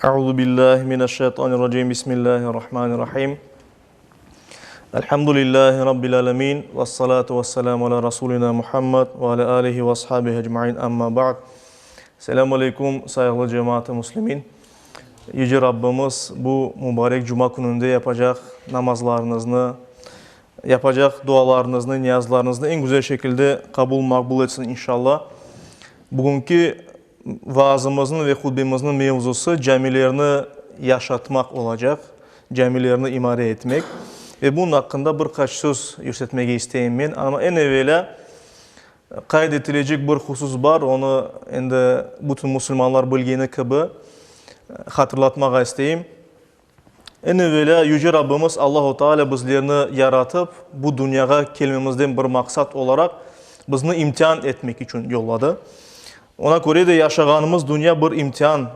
Euzu billahi mineşşeytanirracim. Bismillahirrahmanirrahim. Elhamdülillahi rabbil alamin. Ves salatu vesselamu ala rasulina Muhammed ve ala alihi ve ashabihi ecmaîn. Amma ba'd. Selamu aleykum sayğılı cemaat-ı muslimin. Yüce Rabbimiz bu mübarek cuma kününde yapacaq namazlarıñıznı, yapacaq dualarıñıznı, niyazlarıñıznı eñ güzel şekilde qabul maqbul etsin inşallah. Bugünki Vaazımıznıñ ve hutbemizniñ mevzusı camilerni yaşatmaq olacaq, camilerni imare etmek. Ve bunıñ aqqında bir qaç söz yürsetmege isteyim men. Amma eñ evelâ qayd etilecek bir husus bar, onı endi bütün musulmanlar bilgeni kibi hatırlatmağa isteyim. Eñ evelâ Yüce Rabbimiz Allahu Teala bizlerni yaratıp, bu dünyağa kelmemizden bir maqsat olaraq bizni imtian etmek içün yolladı. Ona köre de yaşağanımız dünya bir imtian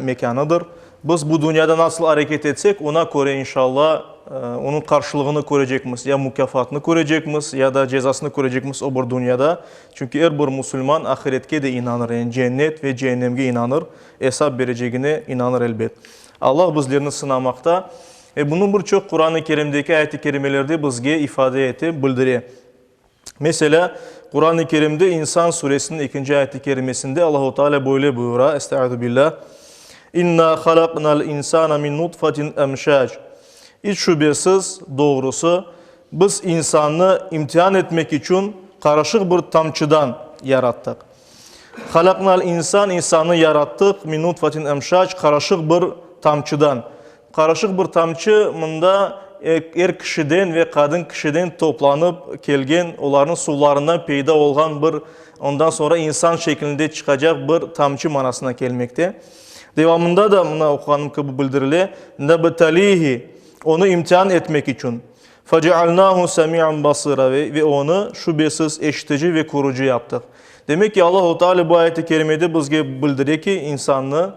mekânıdır. Biz bu dünyada nasıl areket etsek, ona köre inşallah onıñ qarşılığını körecekmiz, ya mukâfatını körecekmiz, ya da cezasını körecekmiz o bir dünyada. Çünki er bir musulman ahiretke de inanır, yani cennet ve ceennemge inanır, esap berecegine inanır elbet. Allah bizlerni sınamaqta ve bunı bir çoq Quran-ı Kerimdeki ayet-i kerimelerde bizge ifade ete, bildire. Meselâ, Quran-ı Kerimde İnsan suresiniñ ekinci ayet-i kerimesinde Allahu Teala böyle buyura, Estaizu billah, İnna halaqnal insana min nutfatin emşac. İç şübesiz, doğrusı, biz insannı imtian etmek içün qarışıq bir tamçıdan yarattıq. Halaqnal insan, insannı yarattıq, min nutfatin emşac, qaraşıq bir tamçıdan. Qaraşıq bir tamçı mında er kişiden ve qadın kişiden toplanıp kelgen, olarnıñ suvlarından peyda olğan bir, ondan soñra insan şeklinde çıqacaq bir tamçı manasına kelmekte. Devamında da mına oquğanım kibi bildirile, Nebtalihi, onı imtian etmek içün. Fecealnahu semi'an basira ve onı, şübesiz, eşitici ve körüci yaptıq. Demek ki, Allahu Teala bu ayet-i kerimede bizge bildire ki, insannı,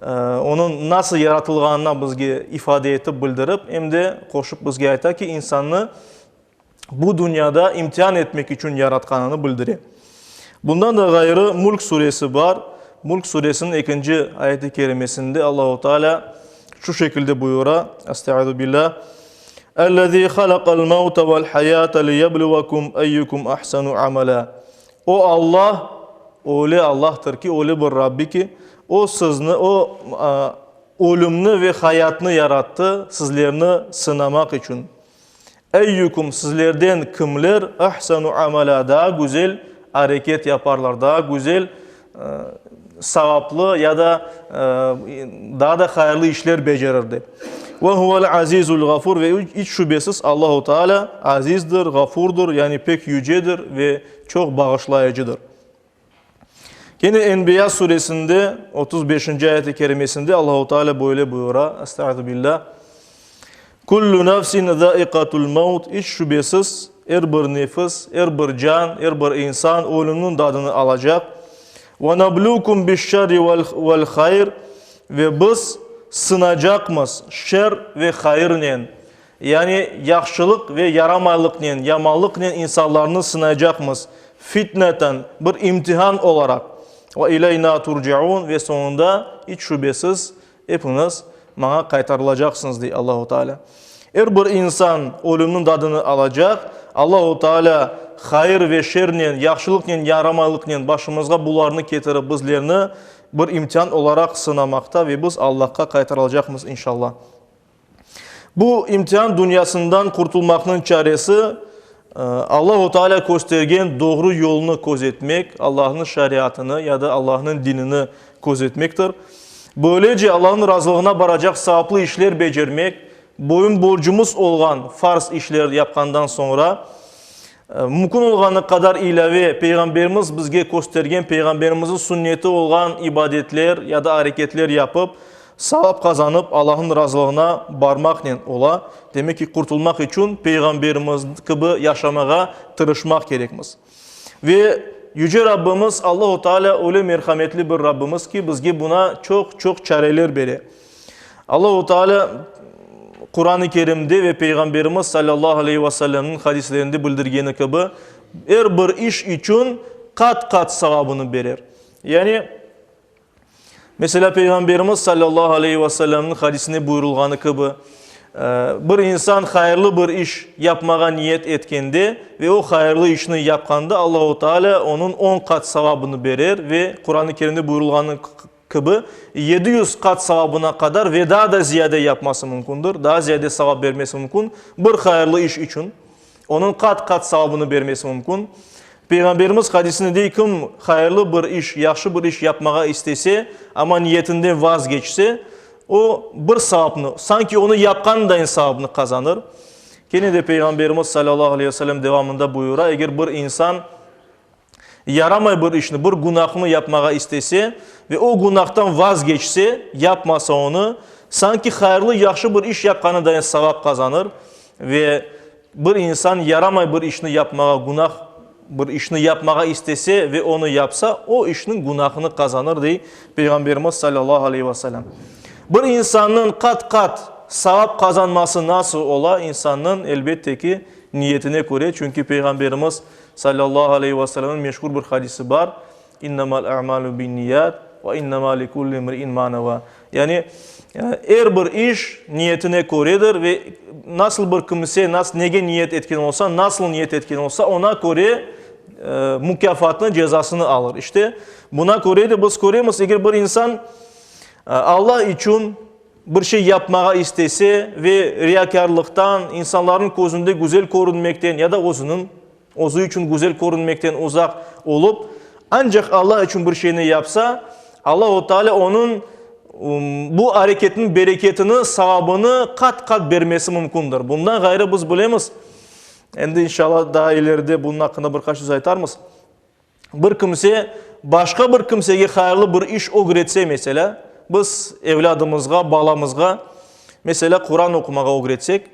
onıñ nasıl yaratılğanına bizge ifade etip bildirip, em de qoşup bizge ayta ki, insannı bu dünyada imtian etmek içün yaratqanını bildire. Bundan da ğayrı Mülk suresi bar. Mülk suresiniñ ekinci ayet-i kerimesinde Allahu Teala şu şekilde buyura, Estaizu billah, Ellezî halaqal mevte vel hayâte liyebluvekum eyyukum ahsenu amelâ. O Allah, öyle Allahtır ki, öyle bir Rabbi ki, O sizni, O, ölümni ve hayatnı yarattı sizlerni sınamaq içün. Eyyukum, sizlerden kimler, ahsenu amelâ, daa güzel areket yaparlar, daa güzel, savaplı ya da daa da hayırlı işler becerir dep. Ve huvel azizul gafur ve iç şübesiz Allahu Teala azizdir, gafurdur, yani pek yücedir ve çoq bağışlayıcıdır. Kene Enbiya suresinde 35-nci ayet-i kerimesinde Allahu Teala böyle buyura, Estaizu billah. Kullu nefsin zaiqatul maut, iç şübesiz, er bir nefis, er bir can, er bir insan ölümniñ dadını alacaq. Ve nablukum biş-şerri vel-hayr, ve biz sınacaqmız şer ve hayırnen, yani yahşılıq ve yaramaylıqnen, yamanlıqnen insanlarnı sınaycaqmız, fitneten, bir imtihan olaraq. Ve ileyna turcaun, ve soñunda, iç şübesiz, Epiñiz maña qaytarılacaqsıñız, dey Allahu Teala. Er bir insan ölümniñ dadını alacaq. Allahu Teala hayır ve şernen, yahşılıqnen, yaramaylıqnen başımızğa bularnı ketirip bizlerni bir imtian olaraq sınamaqta ve biz Allahqa qaytarılacaqmız inşallah. Bu imtian dünyasından qurtulmaqnıñ çaresi, Allahu Teala köstergen doğru yolnı közetmek, Allahnıñ şariatını ya da Allahnıñ dinini közetmektir. Böylece Allahnıñ razılığına baracaq savaplı işler becermek, boyun-borcumız olğan farz işler yapqandan soñra, mümkün olğanı qadar ilâve Peyğamberimiz bizge köstergen Peyğamberimizniñ sünneti olğan ibadetler ya da areketler yapıp, Savap qazanıp, Allahnıñ razılığına barmaqnen ola. Demek ki, qurtulmaq içün Peyğamberimiz kibi yaşamağa tırışmaq kerekmiz. Ve Yüce Rabbimiz Allahu Teala öyle merhametli bir Rabbimiz ki, bizge buna çoq-çoq çareler bere. Allahu Teala Quran-ı Kerimde ve Peyğamberimiz sallallahu aleyhi ve sellemniñ hadislerinde bildirgeni kibi, er bir iş içün qat-qat savabını berer. Yani. Meselâ, Peyğamberimiz salâllahu aleyhi ve sellemniñ hadisinde buyurılğanı kibi, bir insan hayırlı bir iş yapmağa niyet etkende ve o hayırlı işni yapqanda Allahu Teala onıñ on qat savabını berer ve Quran-ı Kerimde buyurılğanı kibi, 700 qat savabına qadar ve daa da ziyade yapması mümkündir, daa ziyade savap bermesi mümkün bir hayırlı iş içün. Onıñ qat-qat savabını bermesi mümkün. Peyğamberimiz hadisinde dey, kim hayırlı bir iş, yahşı bir iş yapmağa istese, amma niyetinden vazgeçse, o, bir savapnı, sanki onı yapqanındayın savapnı qazanır. Kene de Peyğamberimiz salâllahu aleyhi ve sellem devamında buyura, eger bir insan yaramay bir işni, bir günahnı yapmağa istese ve o günahtan vazgeçse, yapmasa onı, sanki hayırlı, yahşı bir iş yapqanındayın savap qazanır. Ve bir insan yaramay bir işni yapmağa, günah bir işni yapmağa istese ve onı yapsa, o işniñ günahını qazanır, dey Peyğamberimiz salâllahu aleyhi ve selâm. Bir insannıñ qat-qat savap qazanması nasıl ola? İnsannıñ, elbette ki, niyetine köre, çünki Peyğamberimiz Salâllahu aleyhi ve sellemniñ meşhur bir hadisi bar, İnnemal a'malu binniyat ve innema likulli imri'in ma neva. Yani, er bir iş niyetine köredir ve nasıl bir kimse nasıl nege niyet etken olsa, nasıl niyet etken olsa, ona köre mukâfatnı, cezasını alır. İşte, buna köre de biz köremiz, eger bir insan Alla içün bir şey yapmağa istese ve riyakârlıqtan, insanlarnıñ közünde güzel körünmekten ya da özüniñ, özü içün güzel körünmekten uzaq olıp, ancaq Alla içün bir şeyni yapsa, Allahu Teala onıñ bu areketiniñ bereketini, savabını qat-qat bermesi mümkündir. Bundan ğayrı biz bilemiz, endi inşallah daa ileride bunıñ aqqında bir qaç söz aytarmız, Bir kimse başqa bir kimsege hayırlı bir iş ögretse, meselâ, biz evlâdımızğa, balamızğa, meselâ, Quran oqumağa ögretsek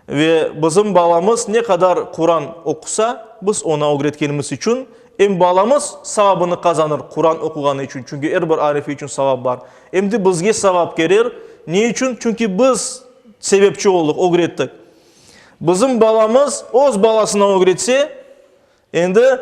ve bizim balamız ne qadar Quran oqusa, biz oña ögretkenimiz içün, em balamız savabını qazanır Quran oquğanı içün, çünki er bir arifi içün savap bar, em de bizge savap kerer. Ne içün? Çünki biz sebepçi oldıq, ögrettik. Bizim balamız öz balasına ögretse, Endi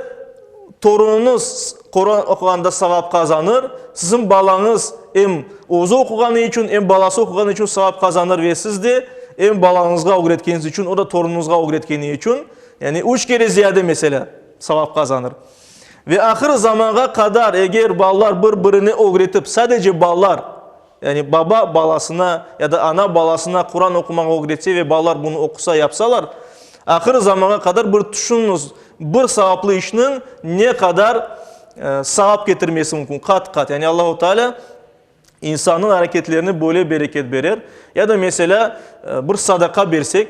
torunıñız Quran oquğanda savap qazanır, siziñ balañız em özü oquğanı içün, em balası oquğanı içün savap qazanır ve siz de em balañızğa ögretkeniñiz içün, o da torunıñızğa ögretkeni içün, yani üç kere ziyade, meselâ, savap qazanır. Ve ahır zamanğa qadar eger balalar bir-birine ögretip, sadece balalar, yani baba balasına ya da ana balasına Quran oqumağa ögretse ve balalar bunı oqusa, yapsalar, ahır zamanğa qadar bir tüşüñiz, bir savaplı işniñ ne qadar savap ketirmesi mümkün, qat-qat. Yani Allahu Teala insannıñ areketlerine böyle bereket berer. Ya da meselâ, bir sadaqa bersek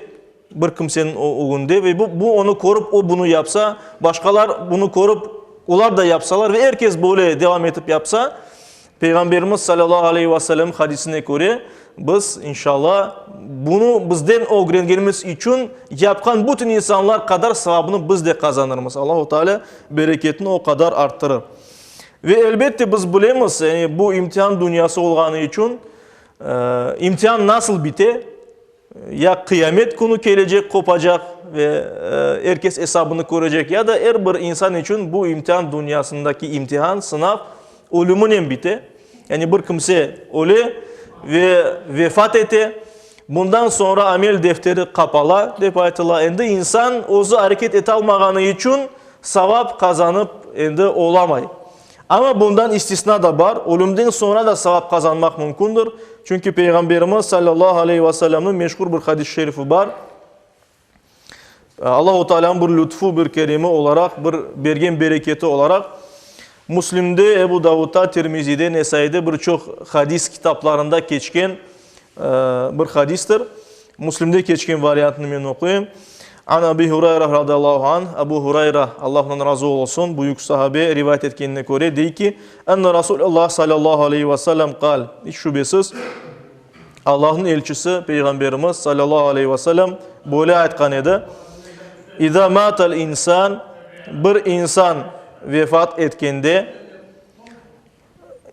bir kimseniñ ögünde ve bu, bu onı körip, o bunı yapsa, başqalar bunı körip, olar da yapsalar ve er kes böyle devam etip yapsa, Peyğamberimiz salâllahu aleyhi ve sellem hadisine köre, biz, inşallah, bunı bizden ögrengenimiz içün yapqan bütün insanlar qadar savabını biz de qazanırmız. Allahu Teala bereketini o qadar arttırır. Ve elbette biz bilemiz, yani bu imtihan dünyası olğanı içün, imtihan nasıl bite? Ya qıyamet künü kelecek, qopacaq ve er kes esabını körecek, ya da er bir insan içün bu imtian dünyasındaki imtihan, sınav ölüminen bite. Yani bir kimse öle ve vefat ete, bundan soñra amel defteri qapala, dep aytıla. Endi insan özü areket etalmağanı içün savap qazanıp endi olamay. Amma bundan istisna da bar, ölümden soñra da savap qazanmaq mümkündir, çünki Peyğamberimiz, salâllahu aleyhi ve sellemniñ meşhur bir hadis-i şerifi bar, Allahu Tealânıñ bir lütfu, bir keremi olaraq, bir bergen bereketi olaraq, Müslimde, Ebu Davudda, Tirmiziyde, Nesaiyde bir çoq hadis kitaplarında keçken bir hadistir. Müslimde keçken variantını men oquyım. An Abi Hurayra radıyallahu anh, Abu Hurayra, Allah ondan razı olsun, büyük sahabe, rivayet etkenine köre, dey ki, Enne Rasulullah sallallahu aleyhi ve sellem qal, iç şübesiz, Allahnıñ elçisi, Peyğamberimiz sallallahu aleyhi ve sellem böyle aytqan edi, İza matal insan, bir insan vefat etkende,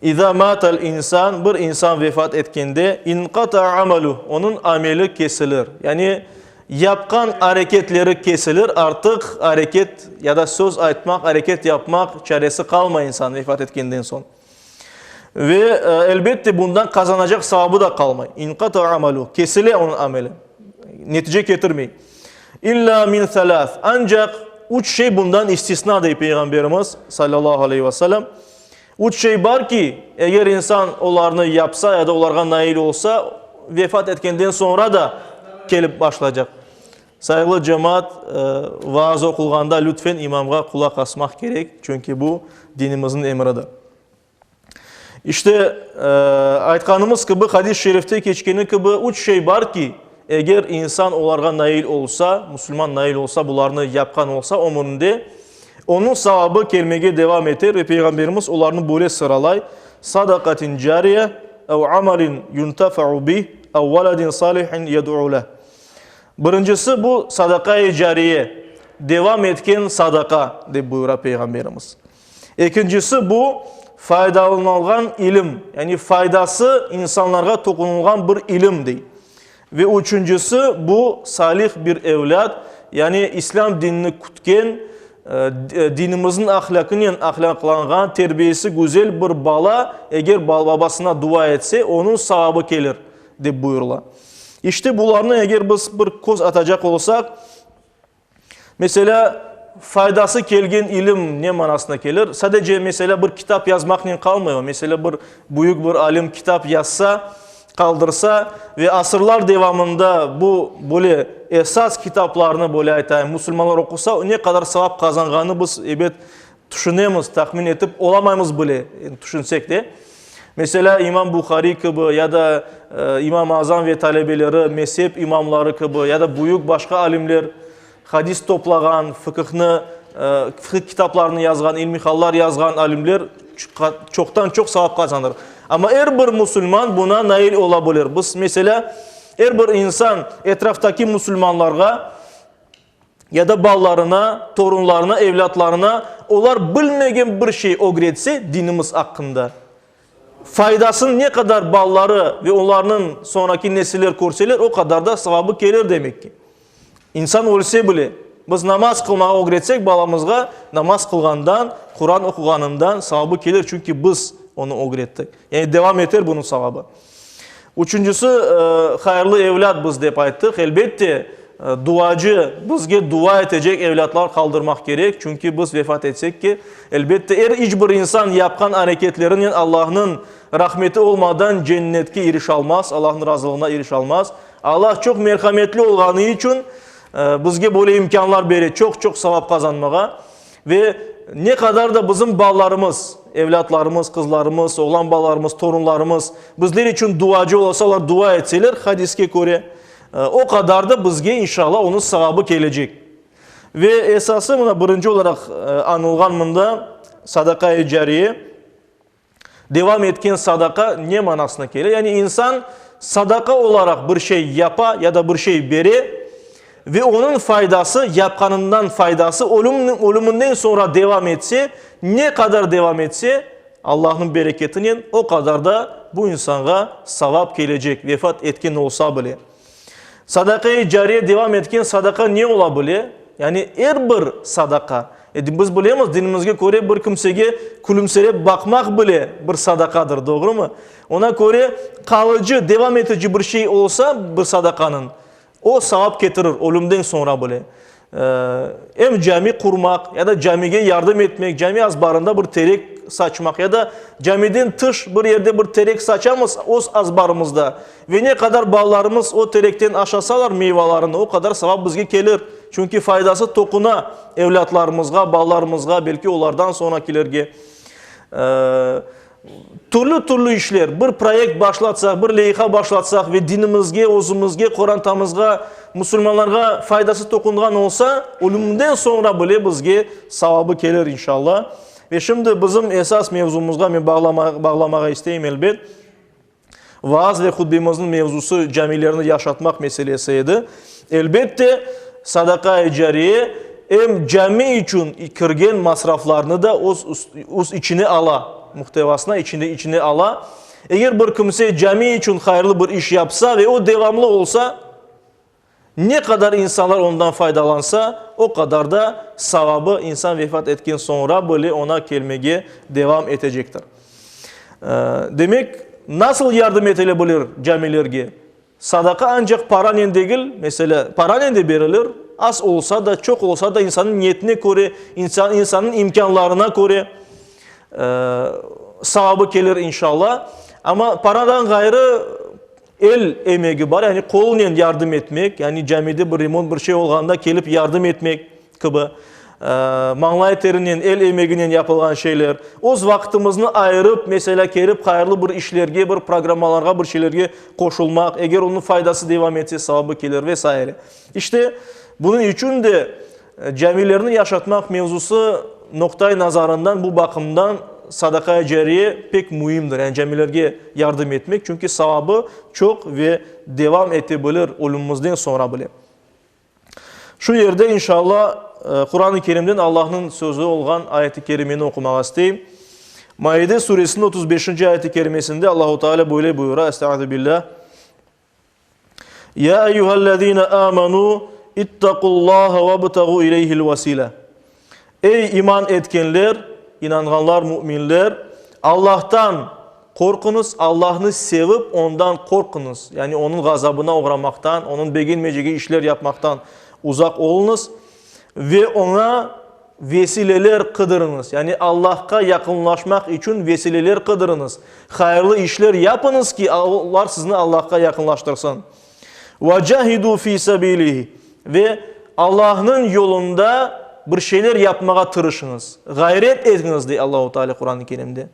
İza matal insan, bir insan vefat etkende, inqata'a amaluh, onıñ ameli kesilir. Yani yapqan areketleri kesilir, artıq areket ya da söz aytmaq, areket yapmaq çaresi qalmay insan vefat etkenden soñ. Ve, elbette, bundan qazanacaq savabı da qalmay. İnqata amaluh, kesile onıñ ameli, netice ketirmey. İllâ min selâs, ancaq üç şey bundan istisna, dey Peyğamberimiz, salâllahu aleyhi ve sellem. Üç şey bar ki, eger insan olarnı yapsa ya da olarğa nail olsa, vefat etkenden soñra da kelip başlaycaq. Sayğılı cemaat, vaaz oqulğanda lütfen imamğa qulaq asmaq kerek, çünki bu dinimizniñ emridir. İşte, aytqanımız kibi, hadis-i şerifte keçkeni kibi, üç şey bar ki, eger insan olarğa nail olsa, musulman nail olsa, bularnı yapqan olsa ömürinde, onıñ savabı kelmege devam eter ve Peyğamberimiz olarnı böyle sıralay, Sadaqatin cariye, ev amalin yuntafa'u bih, ev veledin salihin yed'u leh. Birincisi bu sadaqa-i cariye, devam etken sadaqa, dep buyura Peyğamberimiz. Ekincisi bu, faydalanılğan ilim, yani faydası insanlarğa toqunılğan bir ilim, dey. Ve üçüncisi bu, salih bir evlât, yani İslâm dinini kütken, dinimizniñ ahlâqınen ahlâqlanğan, terbiyesi güzel bir bala, eger babasına dua etse, onıñ savabı kelir, dep buyurıla. İşte bularnı eger biz bir köz atacaq olsaq, Meselâ, faydası kelgen ilim ne manasına kelir? Sadece, meselâ, bir kitap yazmaqnen qalmay o. Meselâ, bir büyük bir alim kitap yazsa, qaldırsa ve asırlar devamında bu böyle esas kitaplarnı, böyle aytayım, musulmanlar oqusa, ne qadar savap qazanğanını biz, ebet, tüşünemiz, tahmin etip olamaymız bile, tüşünsek de. Meselâ, İmam Buhariy kibi ya da İmam Azam ve talebeleri, mezhep imamları kibi ya da büyük başqa alimler hadis toplağan, fıkıhnı, fıkıh kitaplarını yazğan, ilmihallar yazğan alimler çoqtan-çoq savap qazanır. Amma er bir musulman buna nail ola bilir. Biz, meselâ, er bir insan etraftaki musulmanlarğa, ya da balalarına, torunlarına, evlâtlarına olar bilmegen bir şey ögretse dinimiz aqqında, faydasını ne qadar balaları ve olarnıñ soñraki nesiller körseler, o qadar da savabı kelir demek ki. İnsan ölse bile, biz namaz qılmağa ögretsek balamızğa, namaz qılğandan, Quran oquğanından savabı kelir, çünki biz onı ögrettik. Yani devam eter bunıñ savabı. Üçüncisi, hayırlı evlât biz dep ayttıq. Elbette, duacı, bizge dua etecek evlâtlar qaldırmaq kerek, çünki biz vefat etsek ki, elbette, er iç bir insan yapqan areketlerinen Allahnıñ rahmeti olmadan cennetke irişalmaz, Allahnıñ razılığına irişalmaz. Allah çoq merhametli olğanı içün bizge böyle imkânlar bere, çoq-çoq savap qazanmağa. Ve ne qadar da bizim balalarımız, evlâtlarımız, qızlarımız, oğlan balalarımız, torunlarımız bizler içün duacı olsalar, dua etseler, hadiske köre, o qadar da bizge, inşallah, onıñ savabı kelecek. Ve esası, mına, birinci olaraq añılğan mında sadaqa-i cariye, Devam etken sadaqa ne manasına kele? Yani insan sadaqa olaraq bir şey yapa ya da bir şey bere ve onıñ faydası, yapqanından faydası ölüminden soñra devam etse, ne qadar devam etse, Allahnıñ bereketinen o qadar da bu insanğa savap kelecek, vefat etken olsa bile. Sadaqa-i cariye devam etken sadaqa ne ola bile? Yani er bir sadaqa. E, biz bilemiz, dinimizge köre bir kimsege külümsirep baqmaq bile bir sadaqadır, doğrumı? Ona köre qalıcı, devam etici bir şey olsa bir sadaqanıñ, o savap ketirir ölümden soñra bile. Em cami qurmaq ya da camige yardım etmek, cami azbarında bir terek saçmaq ya da camiden tış bir yerde bir terek saçamız öz azbarımızda ve ne qadar balalarımız o terekten aşasalar meyvalarını, o qadar savap bizge kelir. Çünki faydası toquna evlâtlarımızğa, balalarımızğa, belki olardan soñrakilerge. Türlü-türlü işler, bir proyekt başlatsaq, bir leyha başlatsaq ve dinimizge, özümizge, qorantamızğa, musulmanlarğa faydası toqunğan olsa, ölümden soñra bile bizge savabı kelir, inşallah. Ve şimdi bizim esas mevzumızğa men bağlamağa isteyim, elbet. Vaaz ve hutbemizniñ mevzusı camilerni yaşatmaq meselesi edi. Elbette, sadaqa-i cariye em cami içün kirgen masraflarnı da öz öz içine ala, muhtevasına içinde içine ala. Eger bir kimse cami içün hayırlı bir iş yapsa ve o devamlı olsa, Ne qadar insanlar ondan faydalansa, o qadar da savabı insan vefat etken soñra bile oña kelmege devam etecektir. Demek, nasıl yardım etile bilir camilerge? Sadaqa ancaq paranen degil, meselâ, paranen de berilir, az olsa da, çoq olsa da, insannıñ niyetine köre, insan, insannıñ imkânlarına köre savabı kelir, inşallah. Amma paradan ğayrı el emegi bar, yani qolnen yardım etmek, yani camide bir remont, bir şey olğanda kelip yardım etmek kibi. Mañlay terinen, el emeginen yapılğan şeyler. Öz vaqtımıznı ayırıp, meselâ, kelip hayırlı bir işlerge, bir programmalarğa, bir şeylerge qoşulmaq, eger onıñ faydası devam etse, savabı kelir ve saire. İşte, bunıñ içün de camilerni yaşatmaq mevzusı noqta-i nazarından, bu baqımdan sadaqa-i cariye pek müimdir, yani camilerge yardım etmek, çünki savabı çoq ve devam ete bilir ölümimizden soñra bile. Şu yerde, inşalla, Quran-ı Kerimden Allahnıñ sözü olğan ayet-i kerimeni oqumağa isteyim. Maide suresiniñ 35-nci ayet-i kerimesinde Allahu Teala böyle buyura, Estaizu billah. Ya eyyühellezine amanu ittaqullaha vebtagu ileyhil vesile. Ey iman etkenler, inanğanlar, müminler, Allahtan qorquñız, Allahnı sevip, Ondan qorquñız, yani Onıñ ğazabına oğramaqtan, Onıñ begenmeycegi işler yapmaqtan uzaq oluñız ve Oña vesileler qıdırıñız, yani Allahqa yaqınlaşmaq içün vesileler qıdırıñız, hayırlı işler yapıñız ki, olar sizni Allahqa yaqınlaştırsın. Ve cahidu fi sabilihi, ve Allahnıñ yolunda bir şeyler yapmağa tırışıñız, ğayret etiñiz, dey Allahu Teala Quran-ı Kerimde.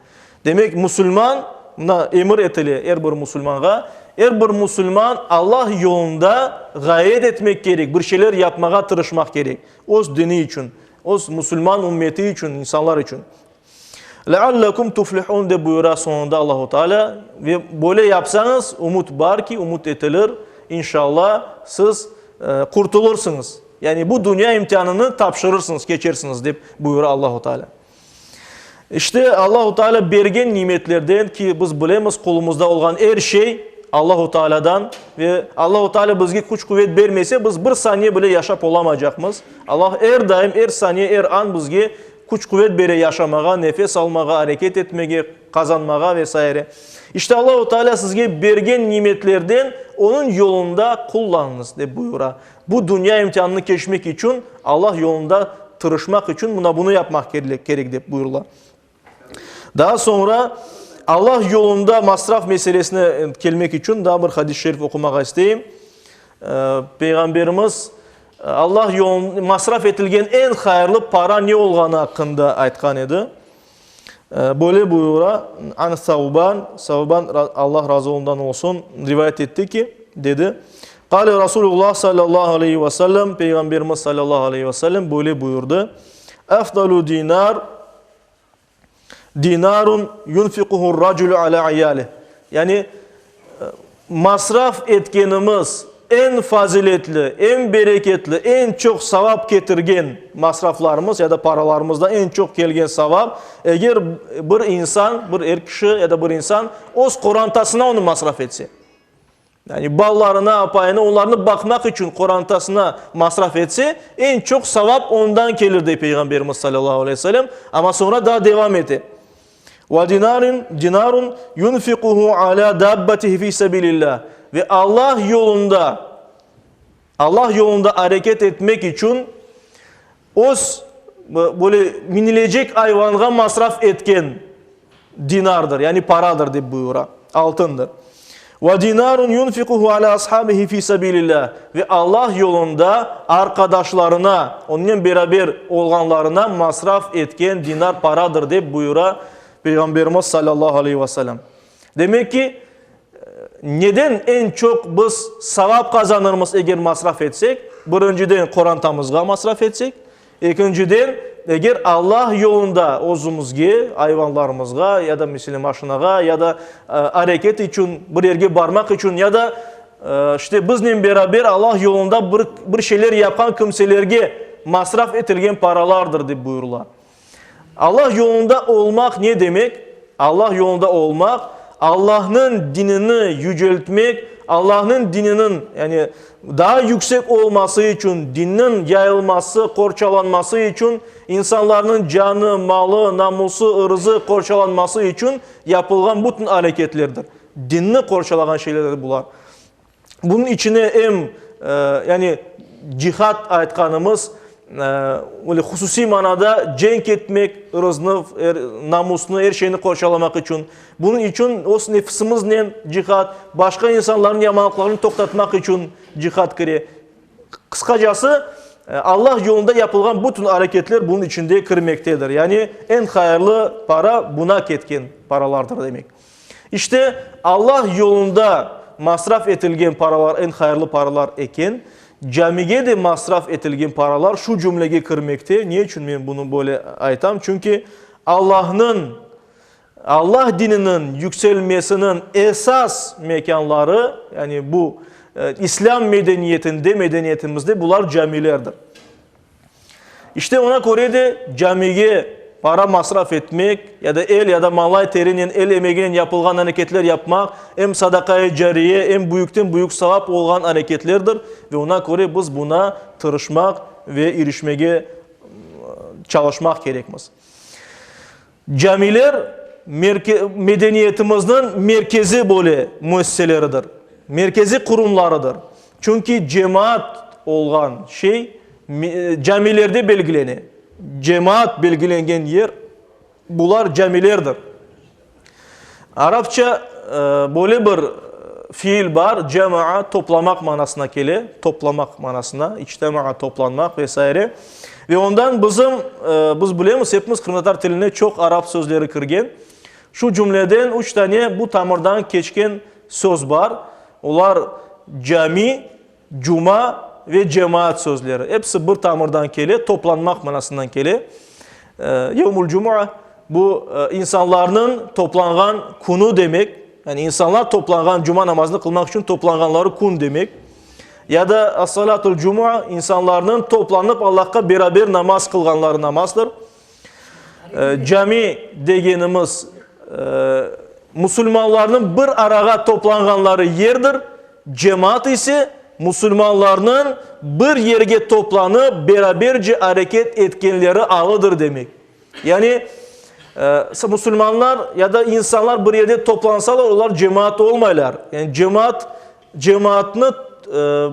Demek, musulman, mına emir etile er bir musulmanğa, er bir musulman Allah yolunda ğayret etmek kerek, bir şeyler yapmağa tırışmaq kerek, öz dini içün, öz musulman ümmeti içün, insanlar içün. Leallekum tuflihun dep buyura soñunda Allahu Teala ve böyle yapsañız, ümüt bar ki, ümüt etilir, inşallah, siz qurtulırsıñız. Yani bu dünya imtianını tapşırırsıñız, keçersiñiz dep buyura Allahu Teala. İşte Allahu Teala bergen nimetlerden ki biz bilemiz qolumızda olğan er şey Allahu Tealadan ve Allahu Teala bizge küç-quvet bermese biz bir saniye bile yaşap olamaycaqmız. Allah er daim, er saniye, er an bizge Küç-quvet bere yaşamağa, nefes almağa, areket etmege, qazanmağa ve saire. İşte Allahu Teala sizge bergen nimetlerden Onıñ yolunda qullanıñız, dep buyura. Bu dünya imtianını keçmek içün, Allah yolunda tırışmaq içün mına bunı yapmaq kerek, dep buyurıla. Daa soñra Allah yolunda masraf meselesine kelmek içün daa bir hadis-i şerif oqumağa isteyim. Peyğamberimiz Allah yolunda masraf etilgen eñ hayırlı para ne olğanı aqqında aytqan edi. Böyle buyura, An Sauban, Sauban Allah razı ondan olsun, rivayet etti ki, dedi, Qale Rasulullah sallallahu aleyhi ve sellem, Peyğamberimiz sallallahu aleyhi ve sellem böyle buyurdı, Efdalu dinar Dinarun yunfiquhu raculu ala iyalih. Yani masraf etkenimiz eñ faziletli, eñ bereketli, eñ çoq savap ketirgen masraflarımız ya da paralarımızdan eñ çoq kelgen savap, eger bir insan, bir er kişi ya da bir insan öz qorantasına onı masraf etse. Yani balalarına, apayına, onlarnı baqmaq içün qorantasına masraf etse, eñ çoq savap ondan kelir, dey Peyğamberimiz salâllahu aleyhi ve sellem. Amma soñra daa devam ete. Ve dinarin, dinarun yunfiquhu ala dabbatihi fi sabilillah. Ve Allah yolunda, Allah yolunda areket etmek içün öz böyle minilecek ayvanğa masraf etken dinardır, yani paradır dep buyura, altındır. Ve dinarun yunfiquhu ala ashabihi fi sabilillah. Ve Allah yolunda arqadaşlarına, onnen beraber olğanlarına masraf etken dinar paradır dep buyura Peyğamberimiz sallallahu aleyhi ve sellem. Demek ki, neden eñ çoq biz savap qazanırmız eger masraf etsek? Birinciden, qorantamızğa masraf etsek. Ekinciden, eger Allah yolunda özümizge, ayvanlarımızğa ya da, meselâ, maşinağa ya da areket içün, bir yerge barmaq içün ya da, işte, biznen beraber Allah yolunda bir, bir şeyler yapqan kimselerge masraf etilgen paralardır, dep buyurıla. Allah yolunda olmaq ne demek? Allah yolunda olmaq, Allahnıñ dinini yüceltmek, Allahnıñ dininiñ, yani daa yüksek olması içün, dinniñ yayılması, qorçalanması içün, insanlarnıñ canı, malı, namusı, ırızı qorçalanması içün yapılğan bütün areketlerdir. Dinni qorçalağan şeylerdir bular. Bunıñ içine em, yani cihad aytqanımız, öyle hususiy manada cenk etmek, ırıznı, namusnı, er şeyni qorçalamaq içün. Bunıñ içün öz nefisimiznen cihad, başqa insanlarnıñ yamanlıqlarını toqtatmaq içün cihad kire. Qısqacası, Allah yolunda yapılğan bütün areketler bunıñ içinde kirmektedir. Yani eñ hayırlı para buna ketken paralardır demek. İşte, Allah yolunda masraf etilgen paralar eñ hayırlı paralar eken, camige de masraf etilgen paralar şu cümlege kirmekte. Ne içün men bunı böyle aytam? Çünki Allahnıñ, Allah dininiñ yükselmesiniñ esas mekânları, yani bu İslâm medeniyetinde, medeniyetimizde bular camilerdir. İşte oña köre de camige para masraf etmek ya da el ya da mañlay terinen, el emeginen yapılğan areketler yapmaq em sadaqai cariye, em büyükten büyük savap olğan areketlerdir ve oña köre biz buna tırışmaq ve irişmege çalışmaq kerekmiz. Camiler medeniyetimizniñ merkezi böyle müessiseleridir, merkeziy qurumlarıdır. Çünki cemaat olğan şey camilerde belgilene. Cemaat belgilengen yer, bular camilerdir. Arapça böyle bir fiil bar, cema'a, toplamaq manasına kele, toplamaq manasına, içtema'a, toplanmaq ve saire. Ve ondan bizim, biz bilemiz, hepimiz qırımtatar tiline çoq arap sözleri kirgen. Şu cümleden üç tane bu tamırdan keçken söz bar. Olar cami, cuma ve cemaat sözleri. Episi bir tamırdan kele, toplanmaq manasından kele. Yevmul cumua, bu insanlarnıñ toplanğan künü demek. Yani insanlar toplanğan, cuma namazını qılmaq içün toplanğanları kün demek. Ya da as-salatul cumua, insanlarnıñ toplanıp Allahqa beraber namaz qılğanları namazdır. Cami degenimiz, musulmanlarnıñ bir arağa toplanğanları yerdir, cemaat ise musulmanlarnıñ bir yerge toplanıp beraberce areket etkenleri alıdır demek. Yani, musulmanlar ya da insanlar bir yerde toplansalar, olar cemaat olmaylar. Yani cemaat, cemaatnı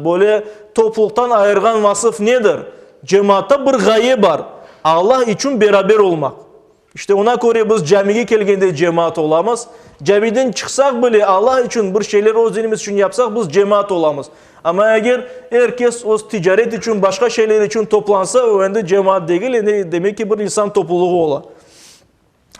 böyle topluqtan ayırğan vasıf nedir? Cemaatta bir ğaye bar, Allah içün beraber olmaq. İşte oña köre biz camige kelgende cemaat olamız. Camiden çıqsaq bile Allah içün bir şeyler öz dinimiz içün yapsaq, biz cemaat olamız. Amma eger er kes öz ticaret içün, başqa şeyler içün toplansa, o endi cemaat degil, endi demek ki bir insan toplulığı ola.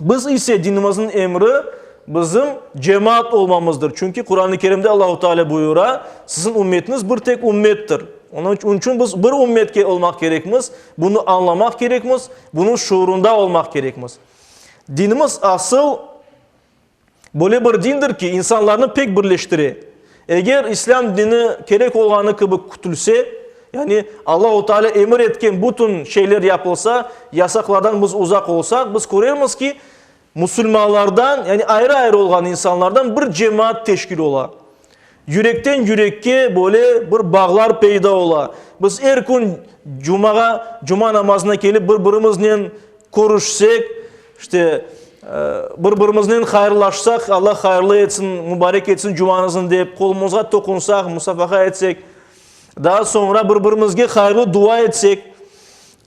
Biz ise dinimizniñ emri bizim cemaat olmamızdır. Çünki Quran-ı Kerimde Allahu Teala buyura, Siziñ ümmetiñiz bir tek ümmettir. Onıñ içün biz bir ümmetke olmaq kerekmiz, bunı añlamaq kerekmiz, bunıñ şuurında olmaq kerekmiz. Dinimiz asıl böyle bir dindir ki, insanlarnı pek birleştire. Eger İslâm dini kerek olğanı kibi kütülse, yani Allahu Teala emir etken bütün şeyler yapılsa, yasaqlardan biz uzaq olsaq, biz körermiz ki, musulmanlardan, yani ayrı-ayrı olğan insanlardan bir cemaat teşkil ola. Yürekten yürekke böyle bir bağlar peyda ola. Biz er kün cumağa, cuma namazına kelip bir-birimiznen körüşsek, işte, bir-birimiznen hayırlaşsaq, Allah hayırlı etsin, mubarek etsin cumañıznı dep, qolumızğa toqunsaq, musafaha etsek, daa soñra bir-birimizge hayırlı dua etsek,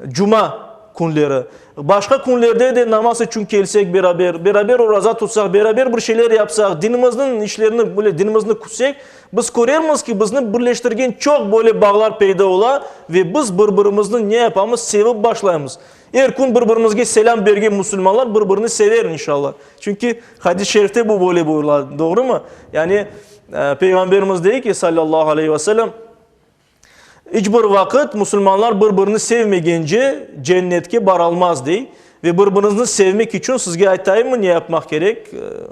cuma künleri, başqa künlerde de namaz içün kelsek beraber, beraber oraza tutsaq, beraber bir şeyler yapsaq, dinimizniñ işlerini, böyle dinimizni kütsek, biz körermiz ki, bizni birleştirgen çoq böyle bağlar peyda ola ve biz bir-birimizni ne yapamız, sevip başlaymız. Er kün bir-birimizge selâm bergen musulmanlar bir-birini sever, inşallah. Çünki hadis-i şerifte bu böyle buyurıla, doğrumı? Yani, Peyğamberimiz dey ki, salâllahu aleyhi ve sellem, İç bir vaqıt musulmanlar bir-birini sevmegence cennetke baralmaz, dey. Ve bir-biriñizni sevmek içün sizge aytayımmı ne yapmaq kerek?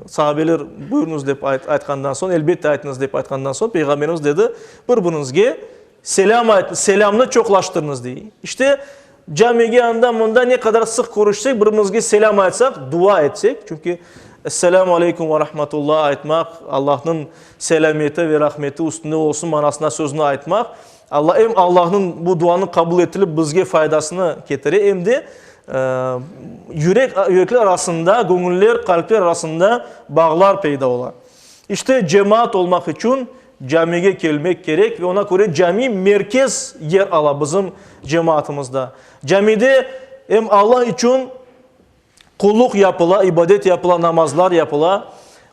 Sahabeler buyurıñız dep aytqandan soñ, elbette aytıñız dep aytqandan soñ, Peyğamberimiz dedi, bir-biriñizge selâm ayt, selâmnı çoqlaştırıñız, dey. İşte, camige anda-mında ne qadar sıq körüşsek, bir-birimizge selâm aytsaq, dua etsek, çünki. Esselâmu aleyküm ve rahmetullah aytmaq, Allahnıñ selâmeti ve rahmeti üstüne olsun manasında sözni aytmaq, Alla, em Allahnıñ bu duanıñ qabul etilip bizge faydasını ketire, em de yürek, yürekler arasında, göñüller, qalpler arasında bağlar peyda ola. İşte, cemaat olmaq içün camige kelmek kerek ve ona köre cami merkez yer ala bizim cemaatımızda. Camide em Alla içün Qulluq yapıla, ibadet yapıla, namazlar yapıla.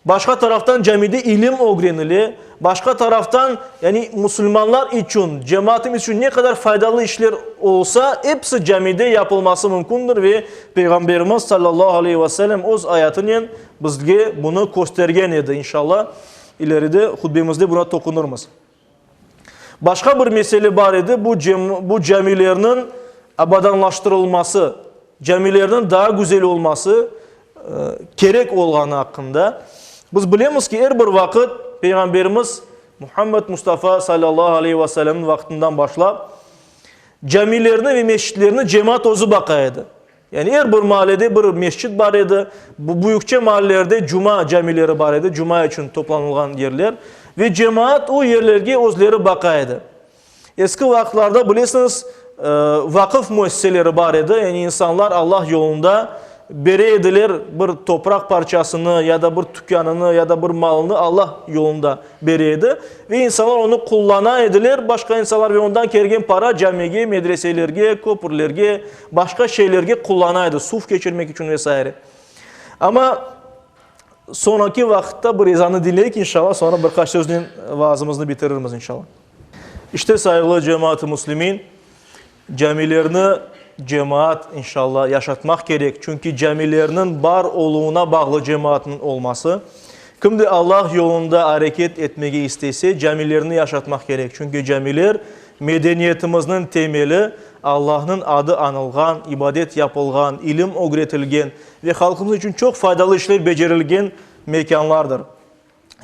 Başqa taraftan camide ilim ögrenile. Başqa taraftan, yani musulmanlar içün, cemaatimiz içün ne qadar faydalı işler olsa, episi camide yapılması mümkündir ve Peyğamberimiz sallallahu aleyhi ve sellem öz ayatınen bizge bunı köstergen edi. İnşallah, ileride hutbemizde buna toqunırmız. Başqa bir mesele bar edi, bu, bu camilerniñ abadanlaştırılması, camilerniñ daa güzel olması kerek olğanı aqqında. Biz bilemiz ki, er bir vaqıt Peyğamberimiz Muhammed Mustafa salâllahu aleyhi ve sellemniñ vaqtından başlap, camilerni ve mescitlerni cemaat özü baqa edi. Yani er bir mahallede bir mescit bar edi. Bu büyükçe mahallelerde cuma camileri bar edi, cuma içün toplanılğan yerler. Ve cemaat o yerlerge özleri baqa edi. Eski vaqıtlarda, bilesiñiz, vaqıf müessiseleri bar edi, yani insanlar Allah yolunda bere ediler bir topraq parçasını ya da bir tükânını ya da bir malını Allah yolunda bere edi. Ve insanlar onı qullana ediler, başqa insanlar, ve ondan kelgen para camige, medreselerge, köpürlerge, başqa şeylerge qullana edi, suv keçirmek içün ve saire. Amma soñraki vaqıtta bir ezannı diñleyik, inşallah, soñra bir qaç söznen vaazımıznı bitirirmiz, inşallah. İşte, sayğılı cemaat-ı müslimin, camilerni cemaat, inşallah, yaşatmaq kerek, çünki camilerniñ bar oluvına bağlı cemaatnıñ olması. Kim de Allah yolunda areket etmege istese, camilerni yaşatmaq kerek, çünki camiler, medeniyetimizniñ temeli, Allahnıñ adı añılğan, ibadet yapılğan, ilim ögretilgen ve halqımız içün çoq faydalı işler becerilgen mekânlardır,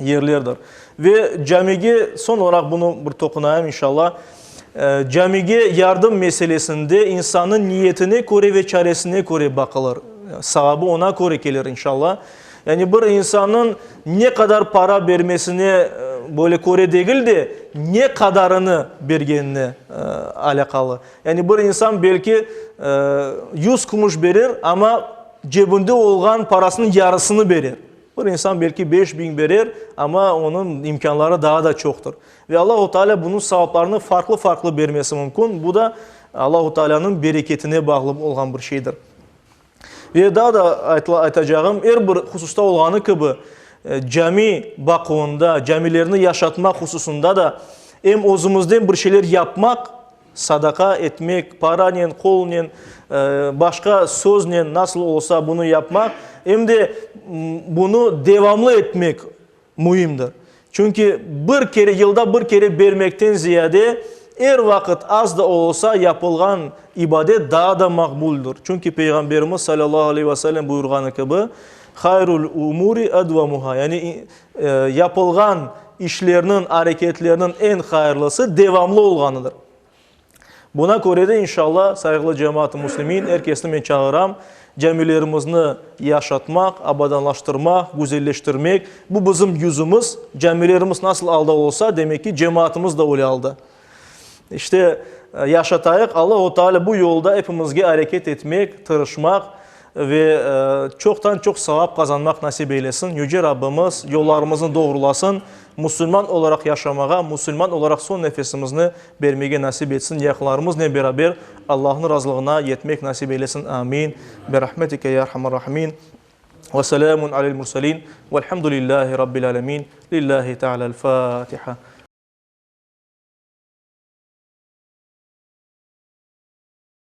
yerlerdir. Ve camige, soñ olaraq bunı bir toqunayım, inşallah, camige yardım meselesinde insannıñ niyetine köre ve çaresine köre baqılır, savabı oña köre kelir, inşallah. Yani bir insannıñ ne qadar para bermesine böyle köre degil de, ne qadarını bergenine alâqalı. Yani bir insan belki yuz kümüş berer, amma cebinde olğan parasınıñ yarısını berer. Bir insan belki 5000 berer, amma onıñ imkânları daa da çoqtır. Ve Allahu Teala bunıñ savaplarını farqlı-farqlı bermesi mümkün. Bu da Allahu Tealanıñ bereketine bağlı olğan bir şeydir. Ve daa da aytacağım, er bir hususta olğanı kibi, cami baquvında, camilerni yaşatmaq hususında da em özümizden bir şeyler yapmaq, sadaqa etmek, paranen, qolnen, başqa söznen, nasıl olsa bunı yapmaq, em de bunı devamlı etmek müimdir. Çünki bir kere, yılda bir kere bermekten ziyade, er vaqıt az da olsa yapılğan ibadet daa da maqbuldir. Çünki Peyğamberimiz salâllahu aleyhi ve sellem buyurğanı kibi, Hayrul umuri edvamuha, yani yapılğan işlerniñ, areketlerniñ eñ hayırlısı devamlı olğanıdır. Buna köre de, inşallah, sayğılı cemaat-ı müslimin, er kesni men çağıram, camilerimizni yaşatmaq, abadanlaştırmaq, güzelleştirmek, bu bizim yüzümiz, camilerimiz nasıl alda olsa, demek ki, cemaatımız da öyle alda. İşte, yaşatayıq, Allahu Teala bu yolda epimizge areket etmek, tırışmaq ve çoqtan-çoq savap qazanmaq nasip eylesin. Yüce Rabbimiz yollarımıznı doğrulasın, musulman olaraq yaşamağa, musulman olaraq soñ nefesimizni bermege nasip etsin, yaqınlarımıznen beraber Allahnıñ razılığına yetmek nasip eylesin. Amin. Berahmetike ya erhamer rahimin. Ve selamun alel murselin. Velhamdülillahi rabbil alemin. Lillahi teala'l-Fatiha.